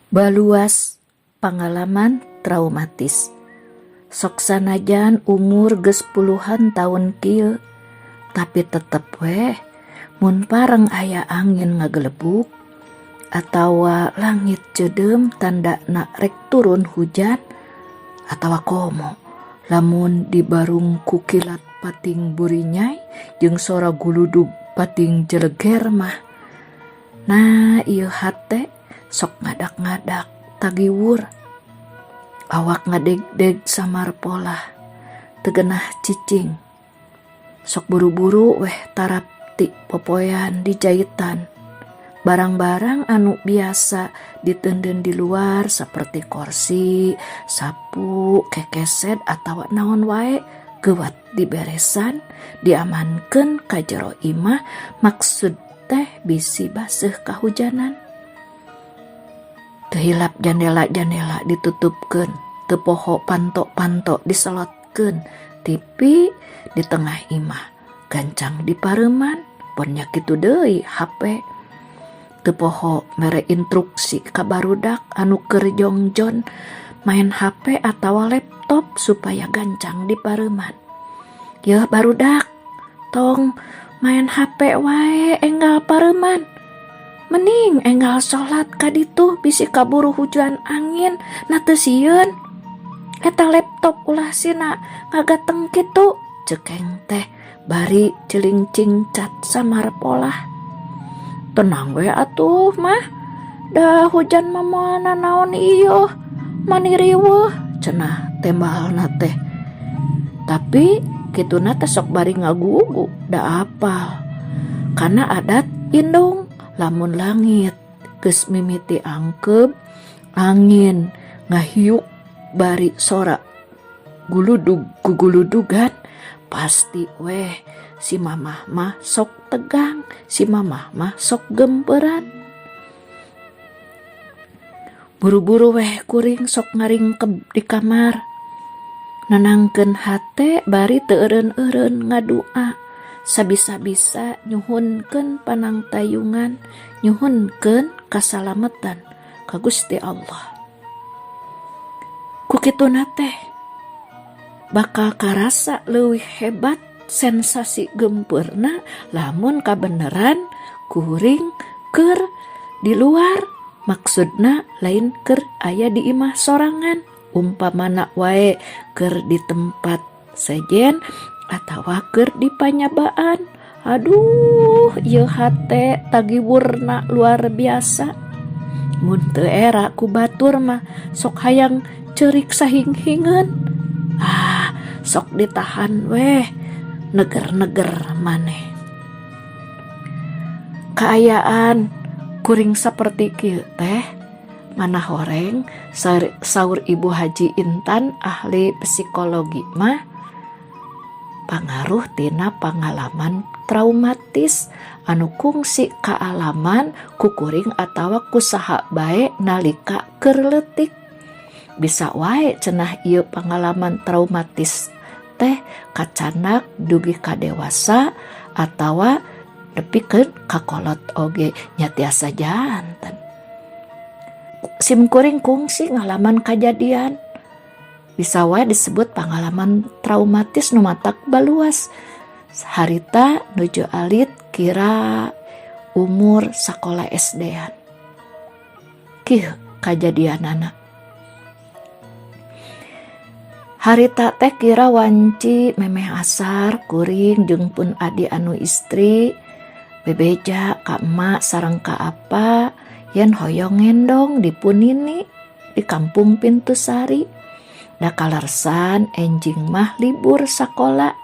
Baluas pangalaman traumatis. Sok sanajan umur geus puluhan taun kieu, tapi tetep weh mun pareng aya angin ngagelebug atawa langit ceudeum tandana rek turun hujan atawa komo lamun dibarung ku kilat pating burinyai jeung sora guludug pating jeleger mah. Nah ieu hate sok ngadak-ngadak tagiwur. Awak ngadegdeg samar polah teu genah cicing. Sok buru-buru weh tarapti popoean di jaitan. Barang-barang anu biasa diteundeun di luar saperti korsi, sapu, kekeset atawa naon wae geuwat diberesan, diamankeun ka jero imah maksud teh bisi baseuh kahujanan. Teu hilap jandela-jandela ditutupkeun, teu poho panto-panto diselotkeun, TV di tengah imah gancang dipareuman, pon nya kitu deui HP. Teu poho mere instruksi ka barudak anu keur jongjon maen HP atawa laptop supaya gancang dipareuman. Yeuh barudak, tong maen HP wae enggal pareuman. Mending enggal salat ka ditu bisi kaburu hujan angin na teu sieun. Eta laptop ulah sina ngagateng kitu, cekeng teh bari celingcingcat samar polah. Tenang we atuh mah, da hujan mah moal nanaon ieuh, mani riweuh cenah tembalna teh. Tapi kituna teh sok bari ngagugu da apal. Kana adat indung lamun langit geus mimiti angkeub, angin ngahiuk bari sora guludug guguludugan pasti weh si mamah mah sok tegang, si mamah mah sok gemperan. Buru-buru weh kuring sok ngaringkeb di kamar. Nenangkeun hate bari teu eureun-eureun ngadua. Sabisa-bisa nyuhunkeun panangtayungan, nyuhunkeun kasalametan ka Gusti Allah. Ku kituna teh bakal karasa leuwih hebat sensasi gempeurna lamun kabeneran kuring keur di luar, maksudna lain keur aya di imah sorangan, umpamana wae keur di tempat sejen atawa keur di panyabaan. Aduh, ieu hate tagiwurna luar biasa. Mun teu era ku batur mah sok hayang ceurik sahing-hingeun. Ah, sok ditahan weh neger-neger maneh. Kaayaan kuring saperti kieu teh mana horeng saur Ibu Haji Intan ahli psikologi mah pangaruh tina pangalaman traumatis anu kungsi kaalaman ku kuring atawa ku saha bae nalika keur leutik. Bisa wae cenah ieu pangalaman traumatis teh kacanak dugi ka dewasa atawa nepikeun ka kolot oge nya tiasa janten. Sim kuring kungsi ngalaman kajadian bisa wae disebut pangalaman traumatis nu matak baluas. Harita nuju alit kira umur sakola SD-an. Kieu kajadianana. Harita teh kira wanci memeh asar kuring jeung pun adi anu istri bebeja ka emak sareng ka apa yen hoyong ngendong di Punini di kampung Pintu Sari. Da kalersan enjing mah libur sakola.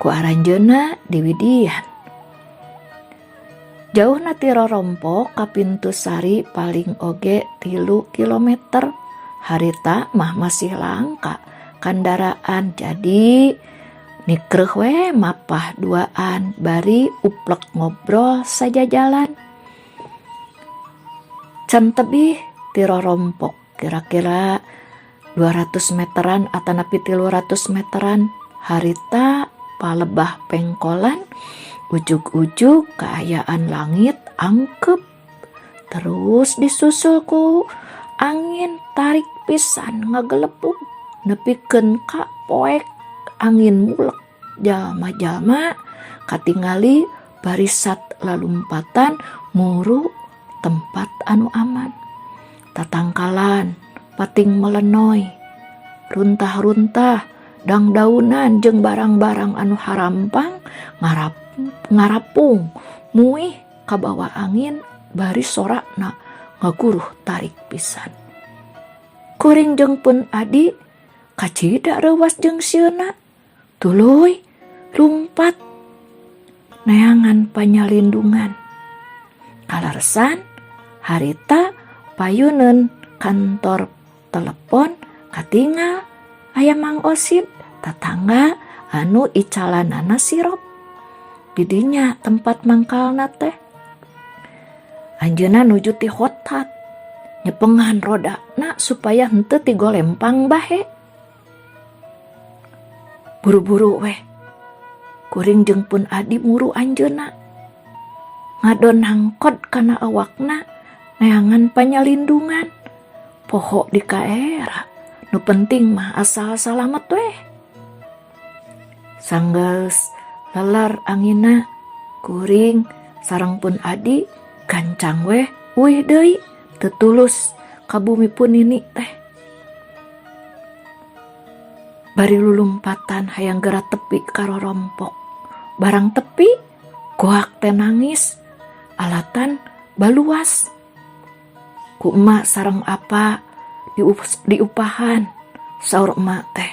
Ku aranjeunna diwidian. Jauhna ti Rorompok ka Pintu Sari paling oge 3 kilometer. Harita mah masih langka kandaraan jadi nikreuh we mapah duaan bari uplek ngobrol sajajalan. Can tebih ti Rorompok kira-kira 200 meteran atanapi 300 meteran harita palebah pengkolan ujug-ujug kaayaan langit angkep. Terus disusul ku angin tarik pisan ngagelepug nepikeun ka poek angin mulek jalma-jalma katingali barisat lalumpatan muru tempat anu aman. Tatangkalan pating melenoy runtah-runtah dangdaunan jeung barang-barang anu harampang ngarap ngarapung muih kabawa angin bari sorakna ngaguruh tarik pisan. Kuring jeung pun adi kacida reuwas jeung sieuna tuluy lumpat neangan panyalindungan. Kaleresan harita payuneun kantor telepon katingal aya Mang Osid tatangga anu icalanana sirop. Di dinya tempat mangkalna teh. Anjeunna nuju ti hotat nyepengan rodana supaya henteu tigolempang bahe. Buru-buru weh kuring jeung pun adi muru anjeunna. Ngadon nangkod kana awakna neangan panyalindungan. Poho di kaera nu penting mah asal salamet weh. Sanggeus leler anginna kuring sareng pun adi gancang weh uih deui teu tulus ka bumi pun nini teh. Bari lulumpatan hayang geura tepi ka rorompok. Barang tepi goak teh nangis alatan baluas. Ku emak sareng apa diupahan saur emak teh.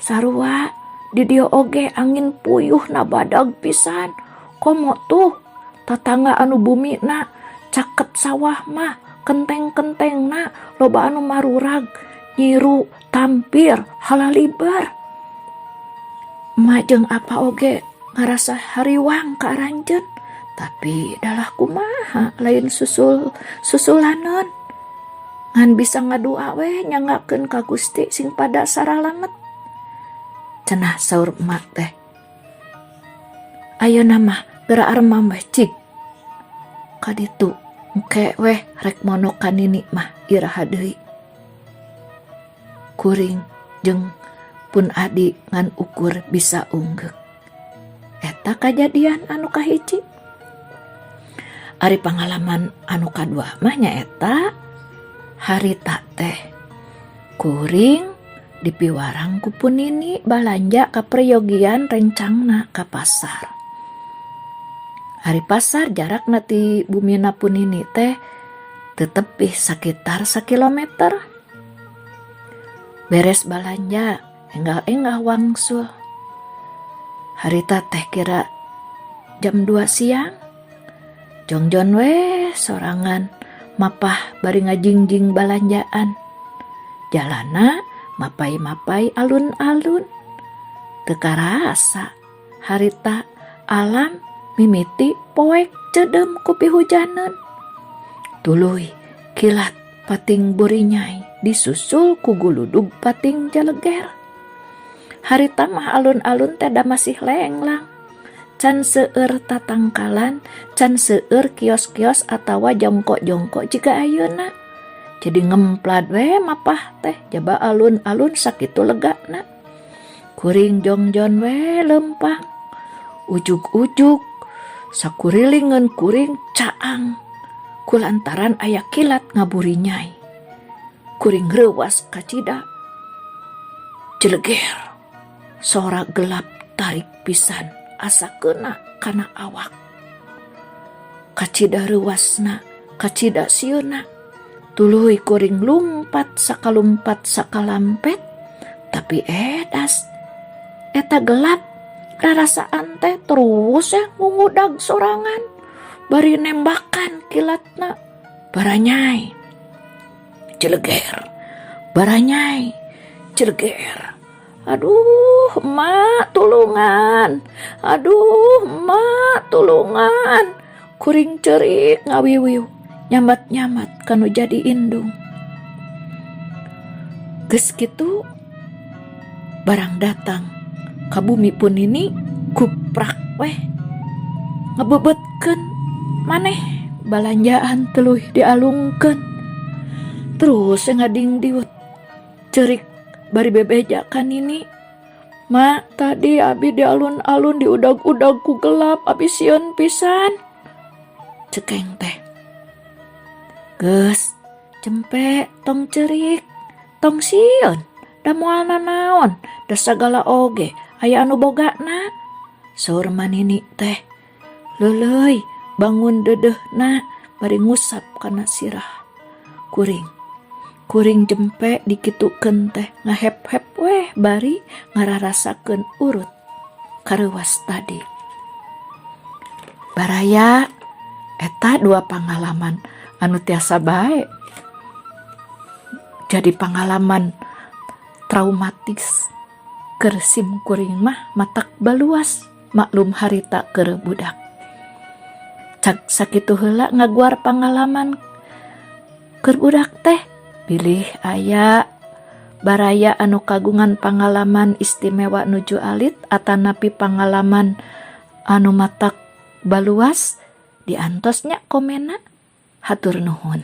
Sarua di dieu oge angin puyuh na badag pisan. Komo tuh tatangga anu bumina caket sawah mah kenteng-kentengna loba anu marurag nyiru tampir halalibar. Emak jeung apa oge ngarasa hariwang ka aranjeun tapi dalah kumaha lain susul susulaneun ngan bisa ngadua weh nyanggakeun ka Gusti sing pada saralamet. Cenah saur emak teh. Ayeuna mah geura aremam weh cik. Kaditu engke weh rek mondok ka nini mah iraha deui. Kuring jeung pun adi ngan ukur bisa unggeuk. Eta kajadian anu kahiji. Ari pangalaman anu kadua mah nyaeta harita teh kuring dipiwarang ku pun nini balanja ka peryogian rencangna ka pasar. Ari pasar jarakna ti bumina pun nini teh teu tepih sakitar sakilometer. Beres balanja enggal-enggal wangsul. Harita teh kira jam 2 siang. Jongjon weh sorangan mapah bari ngajingjing balanjaan. Jalana mapai-mapai alun-alun. Teu karasa harita alam mimiti poek ceudeum ku pihujaneun. Tuluy kilat pating burinyai disusul ku guludug pating jaleger. Harita mah alun-alun teh da masih lenglang. Can seueur tatangkalan, can seueur kios-kios atawa jongkok-jongkok jiga ayeuna. Jadi ngemplad we mapah teh jaba alun-alun sakitu legana. Kuring jongjon we leumpang. Ujug-ujug sakurilingeun kuring caang kulantaran aya kilat ngaburinyai. Kuring reuwas kacida. Jeleger. Sora gelap tarik pisan asa keuna kana awak. Kacida reuwasna, kacida sieuna. Tuluy kuring lumpat sakalumpat sakalampet, tapi edas eta gelap rarasaan teh terus ya ngungudag sorangan bari nembakan kilatna baranyai jeleger baranyai jeleger. Aduh emak tulungan, aduh emak tulungan. Kuring cerik ngawiwiw nyamat-nyamat kanu jadi indung. Geus kitu barang datang ka bumi pun ini kuprak weh ngebebetkeun maneh Balanjaan tuluy dialungkeun. Terus ngadingdiut cerik bari bebeja ka Nini. "Ma, tadi abi di alun-alun diudag-udag ku gelap, abi sieun pisan," cekeng teh. "Geus, Cempe, tong cerik, tong sieun, da moal nanaon, da sagala oge aya anu bogana," saur Manini teh. Leuleuy bangun deudeuhna bari ngusap kana sirah. Kuring. Kuring Jempe dikitukeun teh ngahep-hep weh bari ngararasakeun urut kareuwas tadi. Baraya, eta dua pangalaman anu tiasa bae jadi pangalaman traumatis keur sim kuring mah, matak baluas maklum harita keur budak. Cak sakitu heula ngaguar pangalaman keur budak teh, bilih aya baraya anu kagungan pangalaman istimewa nuju alit atanapi pangalaman anu matak baluas, diantos nya komenna. Hatur nuhun.